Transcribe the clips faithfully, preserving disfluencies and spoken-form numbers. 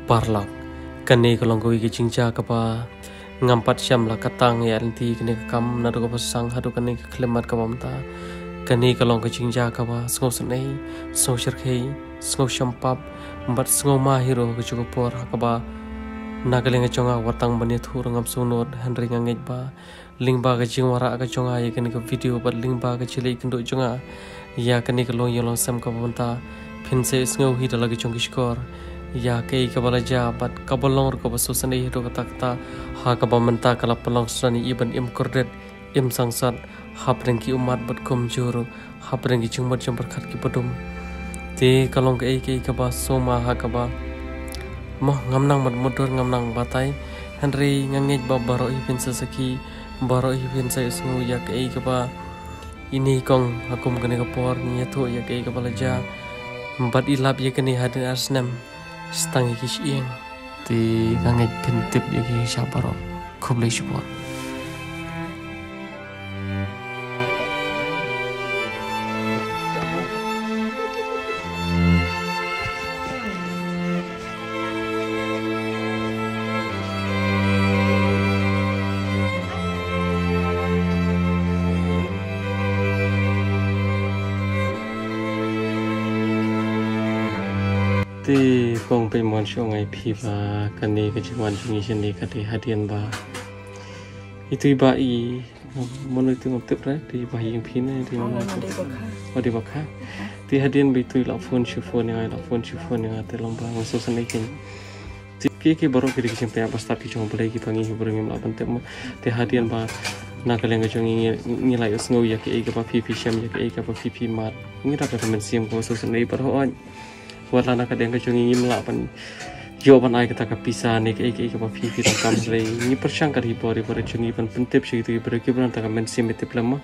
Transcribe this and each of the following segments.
Paralok, kane ka long kawei ka jingjia kaba ngam pat shym la katang ïa lynti kane ka kam naduh kaba sdang haduh kane ka khyllipmat kaba mynta. Kane ka long ka jingjia kaba sngewsynei, sngewshyrkhei, sngewshempap bad sngewma hi ruh ka juh ka por ha kaba na ka liang ka jong nga wat tang ban ïathuh ruh ngam sngewnud, hynrei nga ngeit ba lyngba ka jingwanrah ka jong nga ïa kane ka video bad lyngba ka jingleit kynduh jong nga ïa kane ka longïing longsem kaba mynta, phin sa ïohsngew hi da la ka jong ki shkor ïa kaei kaba la jia bad kaba long ruh kaba sngewsynei haduh katta katta, ha kaba mynta ka la pynlong sdang ïa i ban im kordit, im sangsot hapdeng ki ummat bad kumjuh ruh hapdeng ki jingmut jingpyrkhat kiba dum. Te ka long kaei kaei kaba sngewma ha kaba, mo, ngam nang ban mutdur, ngam nang batai, hynrei nga ngeit ba baroh hi phin sa sakhi, baroh hi phin sa ïohsngew ïa kaei kaba ine i kong ha kum kane ka por ngi ïathuh ïa kaei kaba la jia bad i lap ïa kane hadien ar snem. Sa tang ïa ki shyieng. Te nga ngeit phin tip ïa ki sha baroh. Khublei shibun. Te kong, phi mon shu ong ïa phi ba kane ka jingwan jong ngi shane ka dei hadien ba itu i bah i, mano itu, ngam tip re, dei bah ïing phi ne dei mano? Dei bah Kha. Oh, dei bah Kha. Te hadien ba itu i la phone shu phone ïa nga, i la phone shu phone ïa nga, te long ba nga sngewsynei kein. Te ki, ki baroh ki dei ki jingpynïaid ba stad ki jong U Blei kiba ngi hi baroh ngim lah ban tip mo. Te hadien ba na ka liang ka jong ngi, ngi la ïohsngew ïa kaei kaba phi phi shem, ïa kaei kaba phi phi mad, ngi dap da ka mynsiem kaba sngewsynei bad hooid, wat la na ka liang ka jong ngi ngim lah ban ïoh ban ai kata ka pisa ne kaei kaei kaba phi phi donkam, hynrei ngi pyrshang kat hi bor hi bor jong ngi ban pyntip sha kitu ki briew kiba don kata ka mynsiem ïa tip lem mo.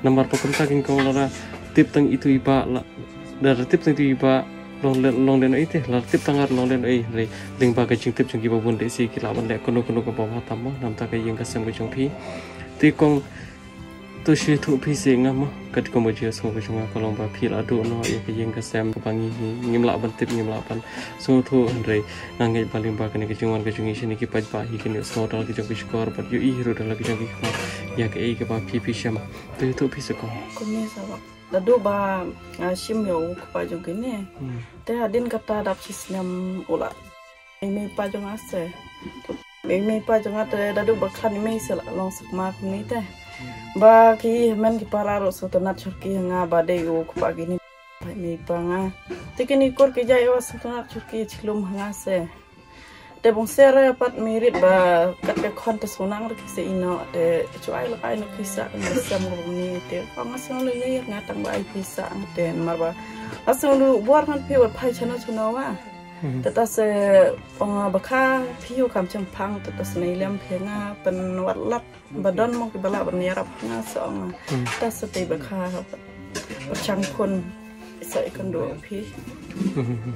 Namar ba kumta kein kong, lada tip tang itu i bah, la, lada tip tang itu i bah long leh, long leh noh ei te, lada tip tang ar long leh noh ei, hynrei lyngba ka jingtip jong kiba bun lehse ki lah ban leh kano kano kaba bha tam mo na ka bynta ka ïing ka sem ka jong phi. Te kong, to shu ïathuh phi seh ïa nga mo, katkum ka jingsngew ka jong nga ka long ba phi la duh noh ïa ka ïing ka sem kaba ngi hi ngim lah ban tip, ngim lah ban sngewthuh, hynrei nga ngeit ba lyngba kane ka jingwan ka jong ngi shane ki paidbah hi kin ïohsngew da la ki jong ki shkor bad ïohi hi ruh da la ki jong ki khmat ïa kaei kaba phi phi shem. To ïathuh phi seh kong. Kumne sa ba, naduh ba, ah, shim ïa u kpa jong kine. Hmm. Te hadien kata dap shi snem u la mei mei pa jong nga se. Mei mei pa jong nga te naduh ba khlad i mei se la long sakma kumne te. Ba ki hynmen ki para ruh sngewtynnat shyrkhei ha nga ba dei u kpa kine. Mei mei pa nga. Te kine kur ki jia ïa u sngewtynnat shyrkhei, jhieh lum ha nga se. Te bun sien re pat mei rit ba kat ka khon te shu nang re ki sa ïeh noh, te shu ai lok ai noh ki sah, nga sem ruh kumne te. Nga sngew lei lei nga tang ba ai ki sah nga te, namar ba nga sngew lubor ngan phi wat phai shano shano wa. Hmm. Te ta se ong ba kha phi u kam chang phang, te ta se nei lem phi nga pynwad lad ba don mo kiba lah ban ïarap nga, sa ong. Hmm. Ta se te ba kha pyrshang khun sa ïakynduh phi. Hmm.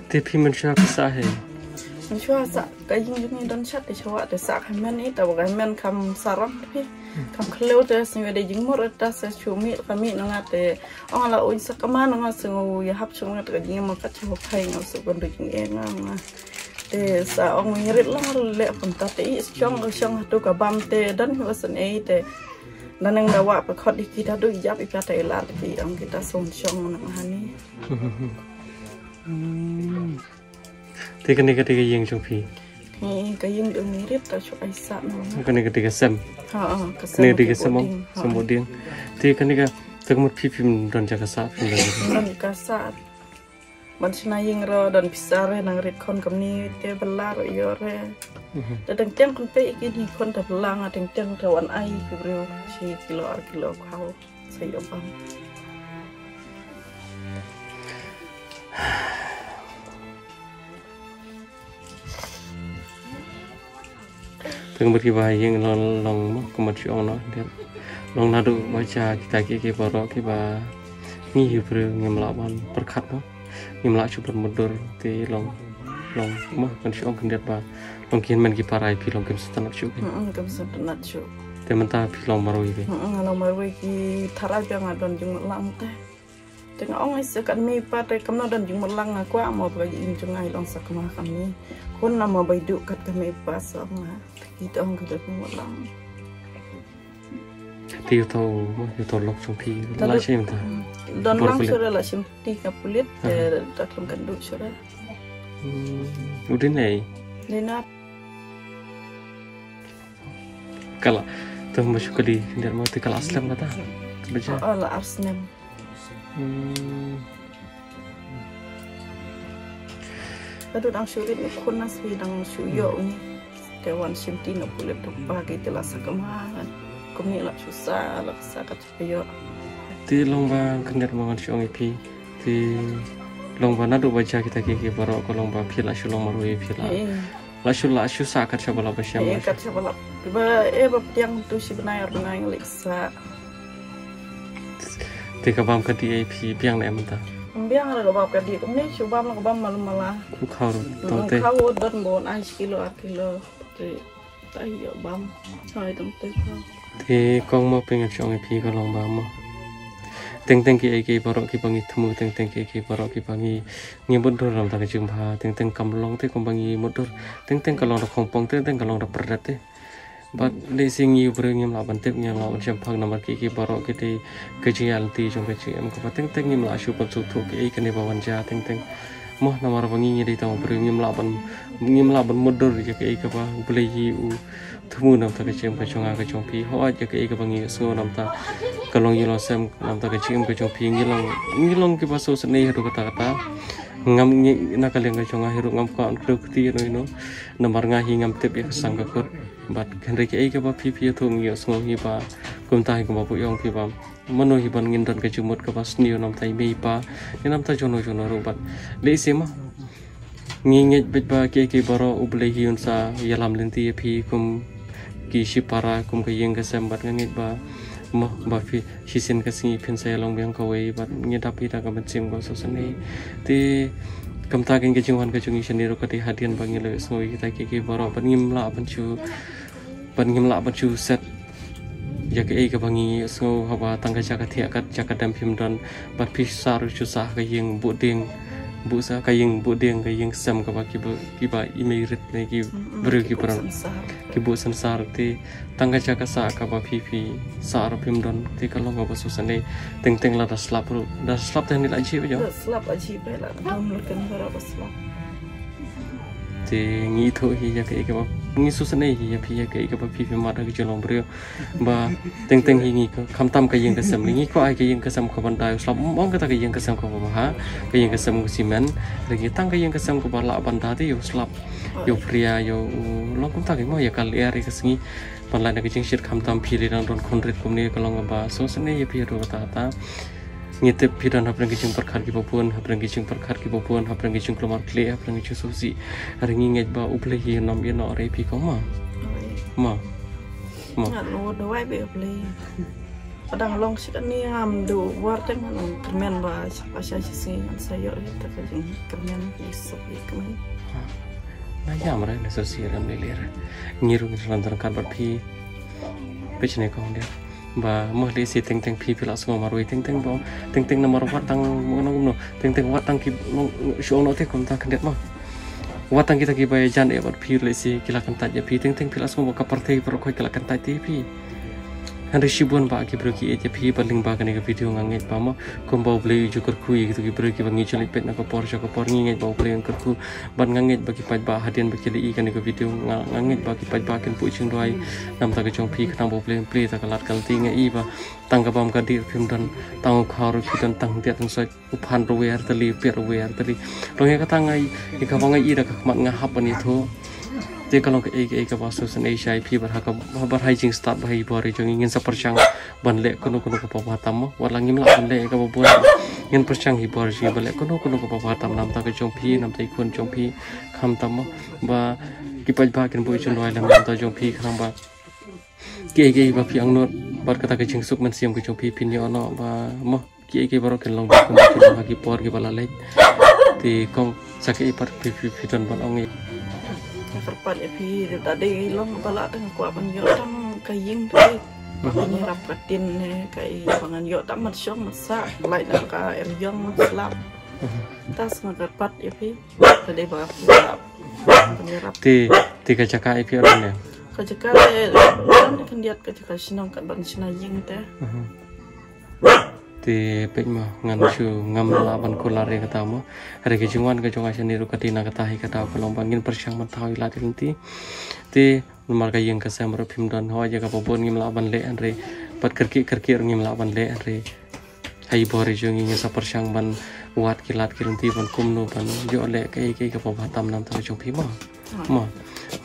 Te phi mynshuwa phi sah hi? Mynshuwa sah, ka ïing jong ngi don shat te shuwa te sah ka hynmen i, ta ba ka hynmen kam sarong phi. Hmm. Kam khlem te sngew dei jingmut, ta se shu mih ka mih na nga te ong la uin sa kama na nga, sngew ïahap shong nga te ka jingim ka shu phai nga, shu ban du jingeh nga nga. Te sa ong ngi rit lang leh kumta te i shong ka shong hatu ka bam te don hi wa san ei te. Naneng da wa pa khot i kita du i jap i pata i lat ki ong kita son shong nang hani. Hmm. Te kane ka dei ka ïing jong phi? Ni ka ïing jong ngi rit ta shu ai sah na. Kane ka dei ka sem? Ha, ha, ka sem. Kane ka dei ka sem, sem u dieng. Ha. Sem u dieng. Te kane ka, te ka mut phi phim don ja ka sah, phim don ja ka sah. Ban shna ïing ruh don pisa re, nang rit khun kumne te bylla ruh ïoh re. Mhm. Te teng teng khun pei kine khun te bylla nga, teng teng te wan ai ki briew shi kilo ar kilo khau. Sa ïoh bam. Te ka mut kiba ha ïing long, long mo, ka mut shu ong noh, dep. Long naduh ba jia kita ki, ki baroh kiba ngi hi briew ngim lah ban pyrkhat mo. Ngim lah shuh ban mutdur, te long, long mo, kan shu ong khyndiat ba long ki hynmen ki para i phi long kim sngewtynnat shuh ki. Mm, kim sngewtynnat shuh. Te mynta phi long marwei ki. Mm, long marwei ki, tharai phi nga don jingmut lang te. Te nga ong ai sa kat mei pa te kam no don jingmut lang nga kwah mo ba ka jingim jong nga i long sa kama kam ni. Khun na mo bai du kat ka mei pa sa nga. Ki te ong ka don jingmut lang. Te yu to mo yu to lok jong phi. Don lang shuh la shim ti ka pulit te da khlem kan du shuh la. U dei nei. Dei na. Kala. Te mo shu kali der mo te kala slem kata. Beja. Oh, la ar snem. Hmm. Ka dang shu rit ni khun na swi dang shu ïoh ni. Te wan shim ti na pulit tu ba ki te la sa kama. Kum ni la shu sa la sa ka shu ïoh. Te long ba khyndiat ma ngan shu ong ïa phi. Te long ba naduh ba jia kita ki ki baroh ka long ba phi la shu long marwei phi la. La shu la shu sa kat sha ba la ba shem. Kat sha ba la. Ba e ba pdiang tu shi bnai ar bnai ngi leh sa. Te ka bam ka dih ei phi biang ne em ta. Biang la ka bam ka dih kumne shu bam la ka bam mal mala. U khaw tong te. Khaw don bon ai kilo ar kilo. Te tai yo bam. Hai tong te khaw. Te kong mo ping shu ong ei phi ka long ba mo. Teng teng ki ei ki baroh ki ba ngi thmu teng teng ki ei ki baroh ki ba ngi ngi mutdur ram ta ka jingbha teng teng kam long te kum ba ngi mutdur teng teng ka long da khongpong teng teng ka long da pyrdat te. Bad lehse ngi u briew ngim lah ban tip ngim lah ban shem phang namar ki ki baroh ki te ka jingïaid lynti jong ka jingim kaba teng teng ngim lah shuh ban sngewthuh ki ei kane ba wan jia teng teng. Mo namar ba ngi ngi dei tang u briew ngim lah ban ngim lah ban mutdur ïa ki ei kaba U Blei hi u thmu namar ka jingim ka jong nga ka jong phi. Hooid ïa ki ei kaba ngi sngew namar ka long ïing long sem namar ka jingim ka jong phi ngi long ngi long kiba sngewsynei haduh katta katta. Ngam ngi na ka liang ka jong nga hi ruh ngam kwah ban kdew kti ïa no ïa no. Namar nga hi ngam tip ïa ka sang ka kut. Bad hynrei ki ei kaba phi phi ïathuh ngi ïohsngew hi ba kumta hi kumba phi ong phi ba mano hi ban ngin don ka jingmut kaba sniew namar i mei i pa ne namar jong no jong no ruh bad lehse ma ngi ngeit beit ba ki ei ki baroh U Blei hi un sa ïalam lynti ïa phi kum ki shipara kum ka ïing ka sem bad nga ngeit ba mo ba phi shisien ka sngi phin sa ïalong biang kawei bad ngi dap hi da ka mynsiem ka sngewsynei. Te kumta kein ka jingwan ka jong ngi shane ruh ka dei hadien ba ngi la ïohsngew ïa kita ki ki baroh bad ngim lah ban shu bad ngim lah ban shu set ïa kaei kaba ngi sngew haba tang ka jaka thiah kat jaka dem phim don bad phi sah ruh shu sah ka ïing buh dieng buh sah ka ïing buh dieng ka ïing sem kaba kiba kiba i mei rit ne ki briew ki pran ki buh sensar te tang ka jaka sah kaba phi phi sah ruh phim don te ka long kaba sngewsynei teng teng la da slap ruh da slap te ni la jip ba jo. Da slap ajib ba la dom la kan ba slap. Te ngi thoh hi ïa kaei kaba ngi sngewsynei hi ïa phi ïa kaei kaba phi phi mad ha ka jinglong briew. Ba teng teng hi ngi ka khamtam ka ïing ka sem ngi kwah ai ka ïing ka sem ka ban dei u slap ong kata ka ïing ka sem ka ba ha ka ïing ka sem u simen. Ri ngi tang ka ïing ka sem ka ba lah ban da te ïa u slap ïa u phria ïa u long kumta ka mo ïa ka lyer ïa ka sngi. Ban lah na ka jingshit khamtam phi ri dang don khun rit kumne ka long ka ba sngewsynei ïa phi ruh kata kata. Ngi tip phi don hapdeng ki jingpyrkhat kiba bun hapdeng ki jingpyrkhat kiba bun hapdeng ki jingkulmar khlieh hapdeng ki jingsngewsih. Hari ngi ngeit ba U Blei hi ïa nom ïa noh re phi kong ma. Ma. Ma. Ngan u dawai ba U Blei. Padang long shi kane ngam du war teng ngan kyrmen ba sha ba sha shi sngi ngan sa ïoh ïa ta ka jingkyrmen ïa suk ïa kmen. Na ïam re na sngewsih re ym lei lei re. Ngi ruh ngi sa lam tang kat bad phi. Phi shane kong dia. Ba mo lehse teng teng phi phi la sngew marwei teng teng ba teng teng namar wat tang mo no no teng teng wat tang ki shu ong no te kumta khyndiat mo. Wat tang kita kiba ïajan eh bad phi lehse ki la kyntait ïa phi teng teng phi la sngew ba ka pyrthei baroh khoit ki la kyntait te ïa phi. Hynrei shibun ba ki briew ki ïeit ïa phi ba lyngba kane ka video nga ngeit ba mo kumba U Blei u ju kyrkhu ïa kito ki briew kiba ngi ju leit peit na ka por sha ka por ngi ngeit ba U Blei un kyrkhu. Bad nga ngeit ba ki paidbah hadien ba ki la ïohi kane ka video nga nga ngeit ba ki paidbah kin buh jingduwai namar ka jong phi khnang ba U Blei un plie ta ka lad ka lynti nga i ba tang ka bam ka dih phim don tang u khaw ruh phi don tang diat tang soi u phan ruh wer tali piat ruh wer tali. Long ïa kata nga i ka ba nga i da ka khmat nga hap ban ïathuh. Te ka long kaei kaei kaba sngewsynei shai phi bad ha ka bad ha i jingstad bad ha i bor i jong i ngin sa pyrshang ban leh kano kano kaba bha tam mo wat la ngim lah ban leh kaba bun ngin pyrshang hi bor jong i ban leh kano kano kaba bha tam namar ka jong phi namar i khun jong phi khamtam mo ba ki paidbah kin buh jingduwai lem namar jong phi khnang ba kiei kiei ba phi angnud bad kata ka jingsuk mynsiem ka jong phi phin ïoh noh ba mo kiei kiei baroh kin long ba kin long ha ki por kiba la leit. Te kong sa kaei pat phi phi phi don ban ong i. Nga kyrpad ïa phi da dei long ba la tang kwah ban ïoh tang ka ïing te. Ba ngi rap ka tin ne ka i ba ngan ïoh ta mat shong mat sa, lai na ka er yong mat slap. Ta snga ka pat ïa phi. Ta dei ba phi rap. Ba ngi rap. Ti ti ka jaka i phi ora ne. Ka jaka te kan kan diat ka jaka shnong ka ban shna ying te. Ti pek ma ngan shu ngam la ban kular ïa kata mo. Re ka jingwan ka jong a shani ru ka ti na kata hi kata ka long ba ngin pyrshang ban thaw ïa la ti lynti. Ti Namar ka ïing ka sem ruh phim don, hooid ïa kaba bun ngim lah ban leh hynrei bad kyrkieh kyrkieh ruh ngim lah ban leh hynrei ha i bor i jong ngi ngin sa pyrshang ban wad ki lad ki lynti ban kumno ban ïoh leh kaei kaei kaba bha tam na bynta ka jong phi mo. Mo.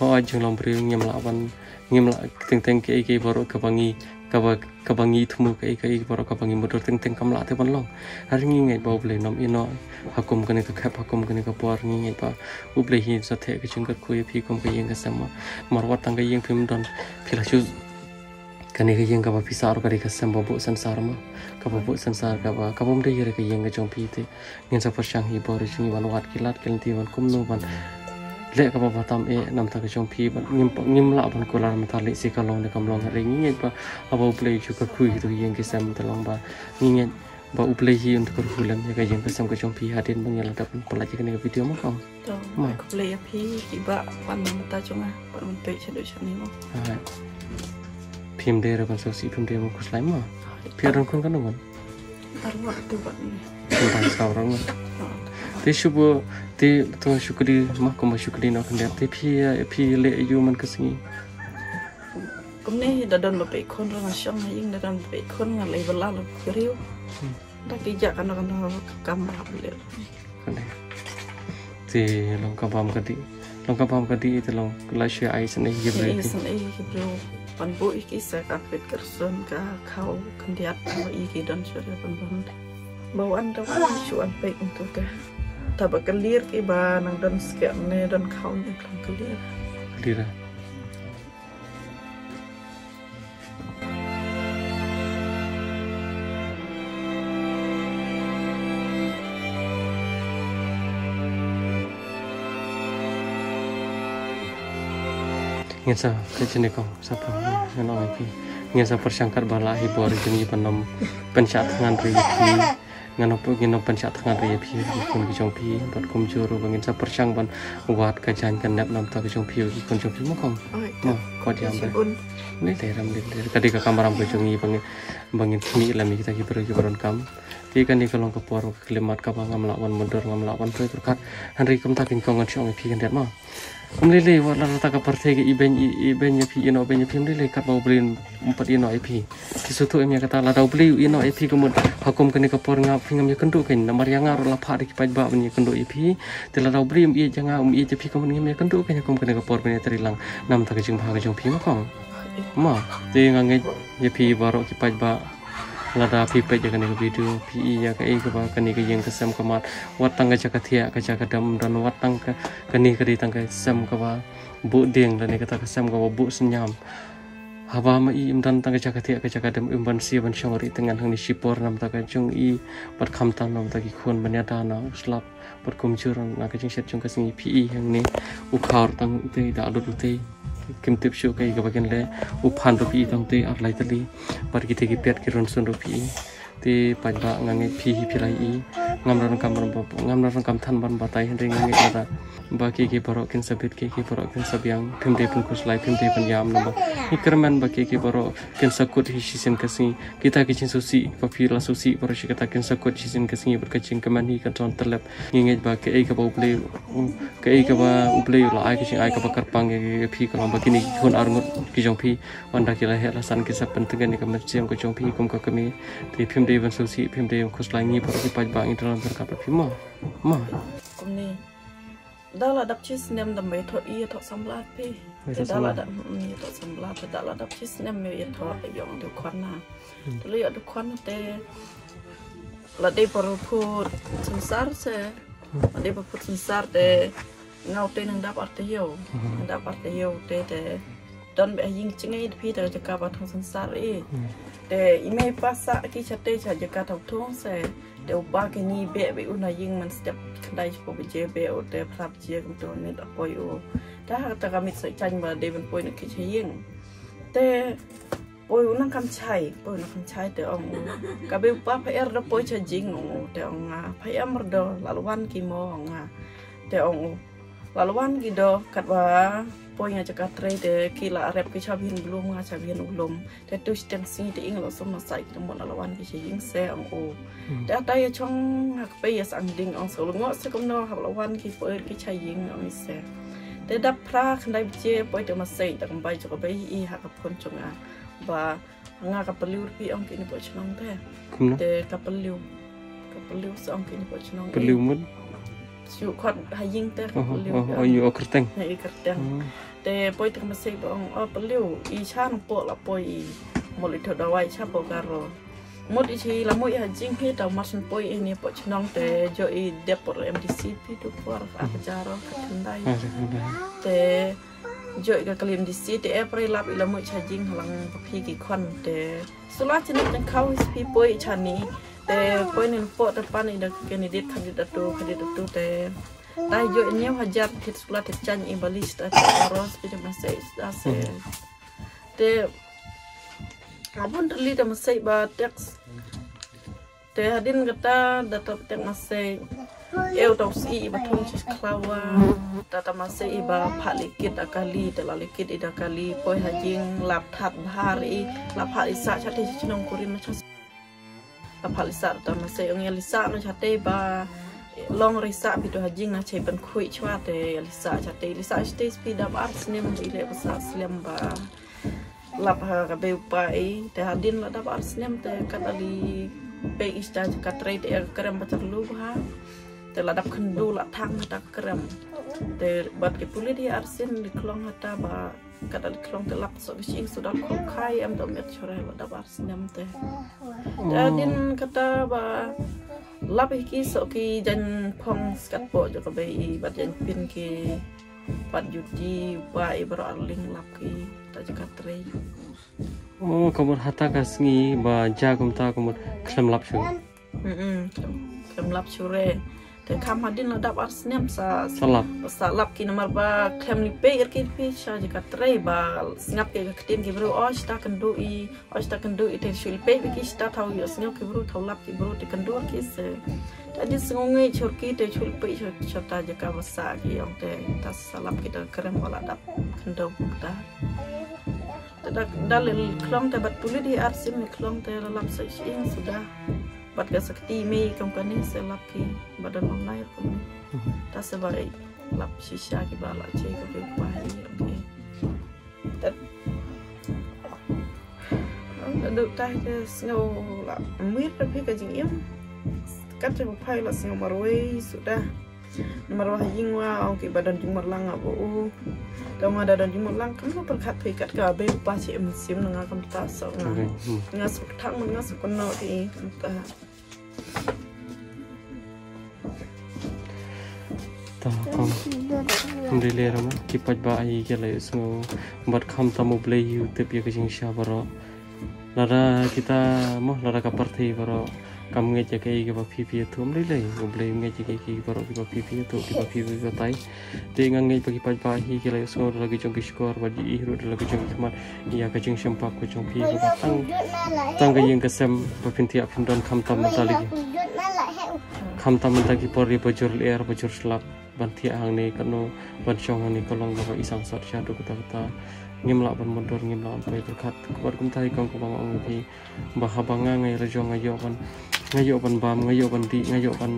Hooid jinglong briew ngim lah ban ngim lah teng teng kaei kaei baroh kaba ngi kaba kaba ngi thmu kaei kaei baroh kaba ngi mutdur teng teng kam lah te ban long. Hynrei ngi ngeit ba U Blei un ym ïehnoh ha kum kane ka khep ha kum kane ka por, ngi ngeit ba U Blei hi sa theh ka jingkyrkhu ïa phi kum ka ïing ka sem mo. Namar wat tang ka ïing phim don phi la shu kane ka ïing kaba phi sah ruh ka dei ka sem ba buh sensar mo. Kaba buh sensar kaba kaba ym dei re ka ïing ka jong phi te. Ngin sa pyrshang hi bor jong ngi ban wad ki lad ki lynti ban kumno ban leh kaba bha tam eh na bynta ka jong phi ban ngim ngim lah ban kular mynta lehse ka long ne kam long hynrei ngi ngeit ba haba U Blei u ju kyrkhu hi tu ïing ki sem te long ba ngi ngeit ba U Blei hi un kyrkhu lem ïa ka ïing ka sem ka jong phi hadien ba ngi la dep ban pyllait ïa kane ka video mo kong. To, ma khublei ïa phi ki ba ban mynta jong nga ban mynta shaduh shane mo. Phim dei re ban sngewsih phim dei ban khuslai mo. Phi don khun kan don. Arwah tu bad ni. Tang sa orang lah. Te shubu te tu shukri mah kumba shukri no khyndiat te phi phi leh aïu man ka sngi. Kumne da don ba pei khun rang shong ha ïing da don ba pei khun nga lei bala lo kriu. Da ki ja kan kan kam rap le. Kane. Te long ka bam ka dih. Long ka bam ka dih te long la shi ai sene hi Sene bri. Sene hi bri. Pan bu iki sa ka pet kerson ka khau khyndiat ka iki don sure pan ban. Ba wan da wan shu an pek untuk te. Ta ba kelir ki ba nang don skep ne don khau ne klang kelir. Kelir. Ngin sa ka jini kong sa pa ngin ong ïa phi. Ngin sa pyrshang kat ba la hi bor jini ban ym pynshah thngan ri ïa phi. Ngan ong ngin ym pynshah thngan ri ïa phi, ri khun ki jong phi bad kumjuh ruh ba ngin sa pyrshang ban wad ka jaiñ ka nep na bynta ka jong phi, ri khun jong phi mo kong. Mo, ko diam ba. Ni te ram ni te ka dei ka kamram ka jong ngi ba ngin ba ngin khmih lem ïa kita ki briew ki ba donkam. Te kane ka long ka por ka khyllipmat kaba ngam lah wan mutdur ngam lah wan poi pyrkhat. Hynrei kumta kin kong ngan shu ong ïa phi khyndiat mo. Ym lei lei wat la rta ka pyrthei ka ibeiñ ibeiñ ïa phi ïehnoh beiñ ïa phi ym lei lei katba U Blei um pat ïehnoh ïa phi. Ki sngewthuh em ïa kata lada U Blei u ïehnoh ïa phi ka mut ha kum kane ka por nga phi ngam ïakynduh kein namar ïa nga ruh la phah da ki paidbah ban ïakynduh ïa phi. Te lada U Blei um ïeit ïa nga um ïeit ïa phi ka mut ngam ïakynduh kein ha kum kane ka por ban ïatrei lang na bynta ka jingbha ka jong phi ma kong. Ma te nga ngeit ïa phi baroh ki paidbah. Lada phi peit ïa kane ka video phi i ïa kaei kaba kane ka ïing ka sem ka mat. Wat tang ka jaka thiah ka jaka dem don wat tang ka kane ka dei tang ka sem kaba buh dieng lane kata ka sem kaba buh synñiam. Haba ma i im don tang ka jaka thiah ka jaka dem im ban sia ban shong ri tyngan hangne shipor na bynta ka jong i bad khamtam na bynta ki khun ban ïada na u slap. Bad kumjuh na ka jingshet jong ka sngi phi i hangne u khaw tang utei da lut utei. Kim tip shuh kaei kaba kin leh u phan ruh phi i tang utei ar lai tylli. Bad kitei ki pet ki rynsun ruh phi i. Te paidbah nga ngeit phi hi phi la i. Ngam donkam ngam donkam than ban batai hynrei nga ngeit lada ba kiei kiei baroh kin sa bit kiei kiei baroh kin sa biang phim dei ban khuslai phim dei ban ïam namar ngi kyrmen ba kiei kiei baroh kin sa kut hi shisien ka sngi. Kita ki jingsngewsih ba phi la sngewsih baroh shi kata kin sa kut shisien ka sngi bad ka jingkmen hi ka don tyllep. Ngi ngeit ba kaei kaba U Blei kaei kaba U Blei u la ai ka jingai kaba kyrpang ïa phi ka long ba kine ki khun arngut ki jong phi. Ynda ki la heh la san ki sa pyntngen ïa ka mynsiem ka jong phi kum ka kmie. Te phim dei ban sngewsih phim dei ban khuslai ngi baroh ki paidbah ngi donkam pyrkhat bad phi mo. Mo. Kumne. Da la dap shi snem da me thoh i thoh samla phi. Te da la dap i thoh samla te da la dap shi snem me i thoh ïong du khon na. Te la ïong du khon te la dei por phut synsar se. La dei por phut synsar te nga utei nang dap ar taïew. Nang dap ar taïew te te don beh ha ïing jngai da phi te jaka ba thong synsar i. Te i mei pa sah ki shatei sha jaka thong thong se. Te u ba ki ngi beh beh u na ïing man step khyndai shiphew baje beh u te phra baje kumto nit a poi u. Te ha kata ka miet sa jaiñ ba dei ban poi na ki sha ïing. Te Poi u nang kam chai, poi u nang kam chai te ong u. Ka bei u pa pha er da poi cha jing ong u, te ong nga, pha em da la wan ki mo ong nga. Te ong u. La wan ki do katwa poi nga jaka trei te ki la rep ki cha bihin blum nga cha bihin u lum. Te tu siten sngi te ing lo som na sai ki mo la wan ki cha jing se ong u. Te ata ya chong nga ka pei ya sang ding ong so lo ngo se kumno ha la wan ki poi ki cha jing ong i se. Te dap phra khandai bje poi te ma sei ta kam bai cha ka bei i ha ka phone chong nga. Ba nga ka peliu pi ong kini po chnong te. Kumno? Te ka peliu. Ka peliu sa ong kini po chnong. Peliu mut? Shu khot ha jing te ka peliu. Oh, oh, yu o kerteng. Na i kerteng. Te poi te ka masei ba ong, oh, peliu. I cha nang po la poi i. Mol i tho dawai cha po karo. Mut i chi la mui ha jing hi ta mas poi i ni po chnong te jo i dep por M D C pi tu por ka jaro ka tendai. Te jo i ka kali M D C te e prai lap i la mui cha jing halang pa phi ki khon te. Sula chini tang khau hi spi poi cha ni. Te poi nin po te pan i da candidate candidate tu candidate tu te. Tai jo i nyau hajar thit sula te chan i balis ta te ros pi te masei da se. Te abun te li te masei ba teks. Te hadin kata da ta tek masei. Eu tau si i ba thung chis klawa. Ta ta masei i ba pha likit akali te la likit i da kali poi ha jing lap that bhar i lap pha i sa chate chnong kurin na chas. Lap pha i sa ta masei ong ya i sa na chate ba long ri sa pi to ha jing na chai ban khui chwa te i sa chate i sa chate spi da bar snem i le ba sa slem ba. Lap ha ka bei u pa i te hadin la dap ar snem te kat ali pe ista ka trei te ka krem ba charlu ha te la dap khndu la thang ha ta krem te bat ke pulit i ar sin li klong ha ta ba kat ali klong te lap so ki sing sudah khol khai em dom et chore la dap ar snem te te hadin kata ba lap hi ki so ki jan phong skat po jo ka bei i bat jan pin ki pat juti u pa i bro arling lap ki ta jaka trei. Oh, ka mut hata ka sngi ba ja kumta ka mut khlem lap shu. Mm, khlem lap shu re. Te kham hadin la dap ar snem sa sa lap. Sa lap ki namar ba khlem li pe ir ki pi cha jaka trei ba sngap ki ka ktin ki bro oh sta kan du i. Osta kan du ite chul pe ki sta thau yo sngew ki bru thau lap ki bru te kan du ki se. Ta di sngew ngi chur ki te chul pe chur chur ta jaka basa ki ong te ta sa lap ki ta krem wala dap kan du ta. Ta da da le klong te bat pulit hi ar sim ni klong te la lap sa ing sudah. Bat ka sakti me kam kani se lap ki bat da nong nai kum. Ta se ba lap shisha ki ba la che ka pe pa hi ong te. Tet. Tet duk tai te sngew la mir te phi ka jingim. Kat te phai la sngew marwei suda. Marwei ha jingwa ong ki ba don jingmarlang abo u. Tama da don jingmarlang kam ka pyrkhat phi kat ka bei pa chi em sim nga kam ta so nga. Nga suk thang mun nga suk kono ki kam ta. Ta kam. Ndile rama ki paj ba ai ki lai sngew. Bat kham tam u blei yu tip ya ka jingsha baro. Lada kita mo lada ka parthi baro. Kam ngej ya ka i ki ba phi phi thum ndile u blei ngej ya ka i ki baro ki ba phi phi thum ki ba phi phi tai. Te nga ngeit ba ki paidbah hi ki la ïohsngew da la ki jong ki shkor bad ïohi ruh da la ki jong ki khmat ïa ka jingshem pap ka jong phi kaba tang tang ka ïing ka sem ba phin thiah phin don khamtam mynta lagi. Khamtam mynta ki por ri ba jur lyer ba jur slap ban thiah hangne katno ban shong hangne ka long kaba isang sot sha duk kata kata. Ngim lah ban mudor ngim lah ban poi pyrkhat. Kaba kumta hi kong kaba nga ong ïa phi. Ba haba nga ngai la jong nga ïoh ban nga ïoh ban bam nga ïoh ban dih nga ïoh ban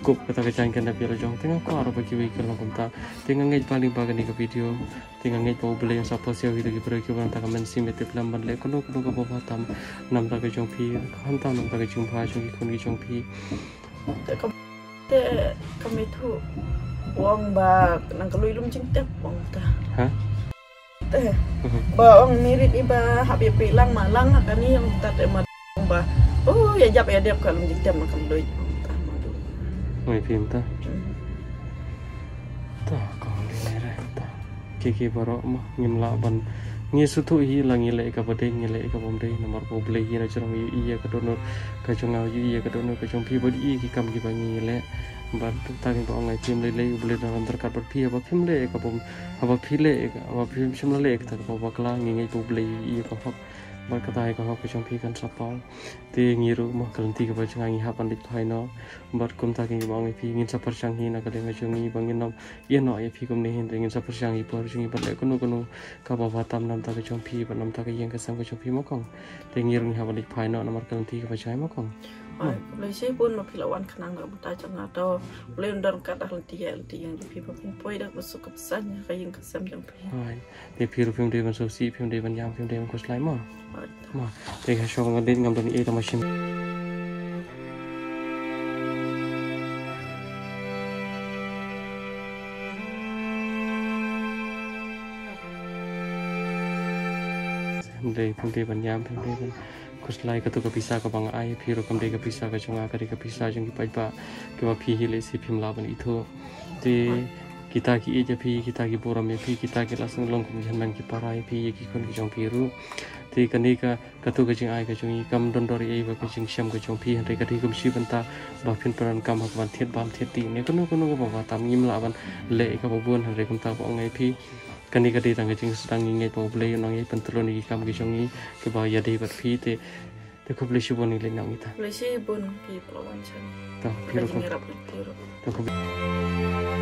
kup kata ka jaiñ ka nep ïa la jong te nga kwah ruh ba kiwei ki long kumta te nga ngeit ba lyngba kane ka video te nga ngeit ba U Blei un sa pasiaw ïa ki briew kiba nangta ka mynsiem ïa tip lem ban leh kano kano kaba bha tam namta ka jong phi khamtam namta ka jingbha jong ki khun ki jong phi. Te ka te ka methu wong ba nang ka lui lum jingtep wong ta. Ha? Te ba ong mirit iba hap ïa phi lang ma lang ha kani ong ta te ma ong ba. Oh ïa jap ïa dep ka lum jingtep ma kam doi. Ong ta ma doi. Ong ïa phi ong ta. Ta ka ong dei ne re ta. Ki ki baroh ma ngim lah ban ngi suthu hi la ngi leh ka ba dei ngi leh ka bym dei namar ba U Blei hi na jrong ïa ïa ka donor ka jong nga ïa ïa ka donor ka jong phi ba dei ki kam ki ba ngi leh. Ba ta ngi ba ong ai phim leh leh U Blei na ram terkat ba phi ba phim leh ka bym Haba phi leh, haba phi shim la leh kata ka bakla ngi ngeit ba U Blei ïa ka hok. Bad kata hi ka hok ka jong phi kan sa poi. Te ngi ruh mo ka lynti kaba jong ngi hap ban leit phai noh. Bad kumta ki ba ong ïa phi ngin sa pyrshang hi na ka liang ka jong ngi ba ngin nym ïeh noh ïa phi kumne, hynrei ngin sa pyrshang hi por jong ngi ban leh kano kano kaba bha tam namar ka jong phi bad namar ka ïing ka sem ka jong phi mo kong. Te ngi ruh ngi hap ban leit phai noh namar ka lynti kaba jong ngi mo kong. Hooid, khublei shibun ma phi la wan khnang na ka bynta jong nga, to U Blei un don ryngkat ha ka lynti ïa ka lynti jong phi ba phin poi da kaba suk kaba saiñ ha ka ïing ka sem jong phi. Hooid. Te phi ruh phim dei ban sngewsih, phim dei ban ïam, phim dei ban khuslai mo. Hooid. Mo. Te ha shuwa ban leit ngam don ei ei tang ba shim. Phim dei, phim dei ban ïam, phim dei ban khuslai. Katu ka pisa kaba nga ai ïa phi ruh kam dei ka pisa ka jong nga, ka dei ka pisa jong ki paidbah kiba phi hi lehse phim lah ban ithuh. Te kita ki ïeit ïa phi, kita ki burom ïa phi, kita ki la sngewlong kum ki hynmen ki para ïa phi, ïa ki khun ki jong phi ruh. Te kane ka, katu ka jingai ka jong ngi kam don dor ei ei bad ka jingshem ka jong phi, hynrei ka dei kum shi bynta ba phin pyndonkam ha ka ban thied bam thied dih ne kano kano kaba bha tam. Ngim lah ban leh ïa kaba bun, hynrei kumta ba ong ïa phi, kane ka dei tang ka jingsdang. Ngi ngeit ba U Blei un nang ïai pyntylun ïa ki kam ki jong ngi kiba ïadei bad phi. Te, te khublei shibun, ngi leit noh ngi ta. Khublei shibun ki paidbah jong ngi. To, phi ruh. Khublei shibun. To, khublei.